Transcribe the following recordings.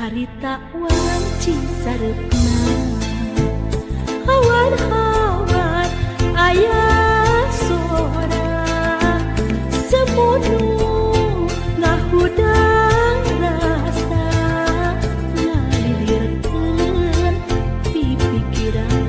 Harita wanci sareupna hawar-hawar aya sora semunu ngahudang rasa ngalilirkeun pipikiran.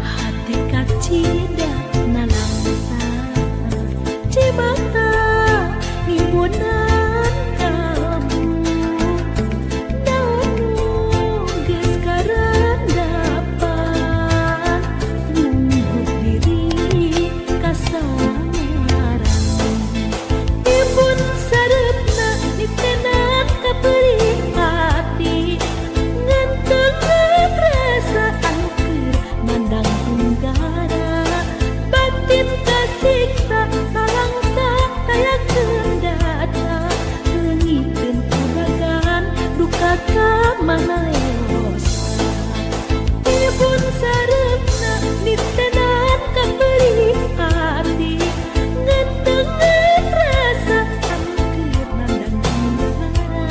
Hate kacida nalangsa cimata ngimbunan kalbu naon nu geus karandapan nunggu diri kasamaran. Ibun sareupna nitenan ka perih hati ngantengan rasa anu keur nandang tunggara batin kasiksa nalangsa kayakeun dada leungiteun kudagan duka ka mana leosna. Ibun sareupna nitenan ka perih hati ngantengan rasa anu keur nandang tunggara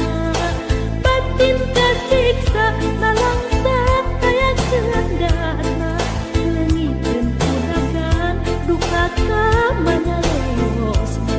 batin kasiksa nalangsa kayakeun dada leungiteun kudagan duka ka mana leosna.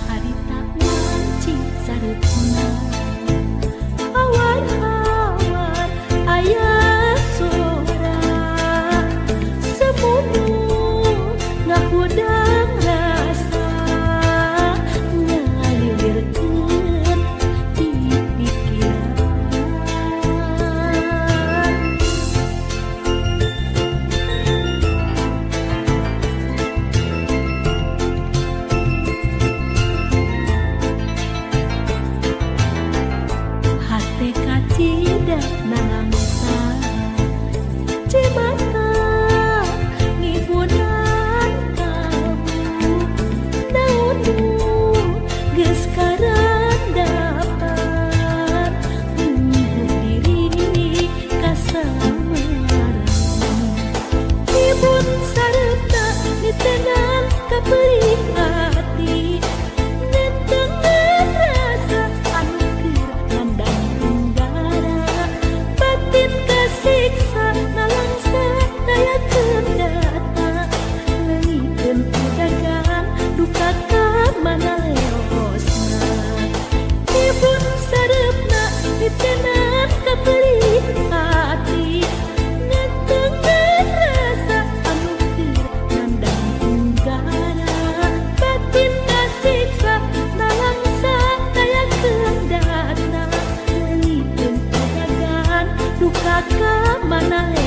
Harita wanci sareupna hawar-hawar aya sora semunu ngahudang rasa ngalilirkeun pipikiran. Hate kacida nalangsa cimata ngibunan kalbu naon nu geus karandapan nunggu diri kasamaran. Ibun sareupna nitenan ka perih hati nentengan rasa anu keur nandang tunggara batin kasiksa nalangsa kayakeun data leungiteun kudagan duka ka mana leosna. Ibun sareupna nitenan ka perih hati ngantengan rasa anu keur nandang tunggara batin kasiksa nalangsa kayakeun data leungiteun kudagan duka ka mana leosna.